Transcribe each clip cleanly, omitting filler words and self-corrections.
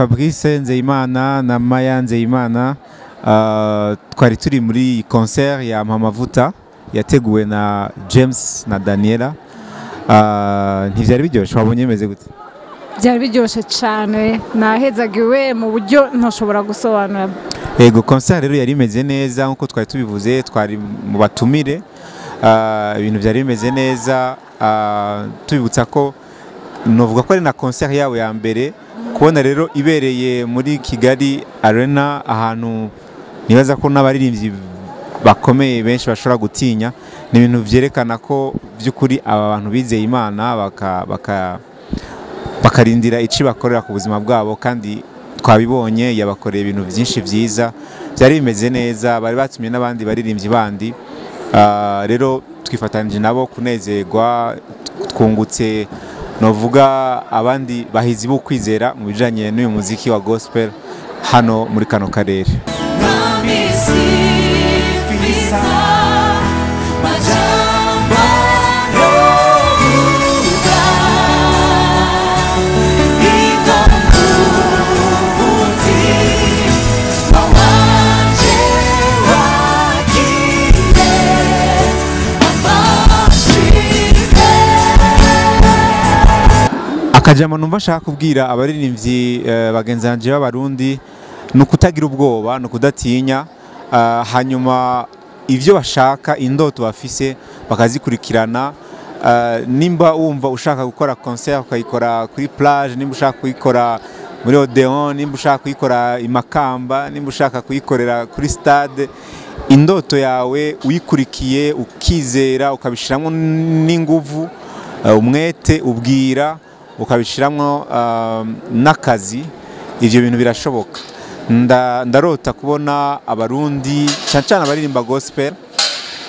Fabrice Nzeyimana na Maya Nzeyimana. Twari turi muri concert ya Mpamavuta yateguwe na James na Daniela. Ntivyari biryoshe? Wabonye bimeze gute? Byari biryoshye cyane, nahezagiwe mu buryo ntashobora gusobanura. Ego, concert rero yari imeze neza nkuko twari tubivuze, twari mu batumire. Ibintu byari bimeze neza. Tubibutsa ko novuga ko ari na concert yabo ya mbere, kubona rero ibereye muri Kigali Arena, ahantu nibaza ko n'abaririmbyi bakomeye benshi bashobora gutinya, ni ibintu vyerekana ko by'ukuri aba bantu bizeye Imana bakarindira ici bakorera ku buzima bwabo, kandi twabibonye yabakoreye ibintu byinshi byiza, byari bimeze neza, bari batumye n'abandi baririmbyi bandi. Rero twifatanije nabo kunezerwa, twungutse novuga abandi bahizi bo kwizera mu bijanye n'uyu muziki wa gospel hano muri kano karere. Akajambo numva nshaka kubwira abaririmbyi bagenzi banje b'Abarundi ni ukutagira ubwoba, ni ukudatinya, hanyuma ivyo bashaka, indoto bafise bakazikurikirana. Nimba wumva ushaka gukora concert ukayikora kuri plage, nimba ushaka kuyikora muri Odeon, nimba ushaka kuyikora i Makamba, nimba ushaka kuyikorera kuri stade, indoto yawe uyikurikiye ukizera ukabishiramwo n'inguvu, umwete, ubwira, ukabishiramwo n'akazi, ivyo bintu birashoboka. Ndarota kubona Abarundi cyane cyane abaririmba gospel,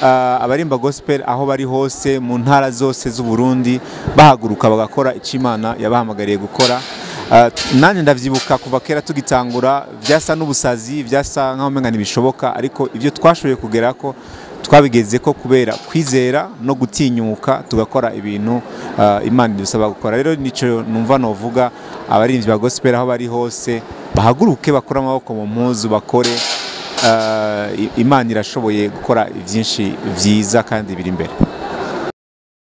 abarimba gospel aho bari hose mu ntara zose z'u Burundi bahaguruka bagakora icyo Imana yabahamagariye gukora. Nanjye ndavyibuka kuva kera tugitangura byasa n'ubusazi, byasa nkaho umenga ntibishoboka, ariko ibyo twashoboye kugerako twabigeze ko kubera kwizera no gutinyuka tugakora ibintu Imana idusaba gukora. Rero nico numva novuga, abarimvyi ba gospel aho bari hose bahaguruke, bakore amaboko mu mpuzu, bakore. Imana irashoboye gukora byinshi vyiza kandi biri imbere.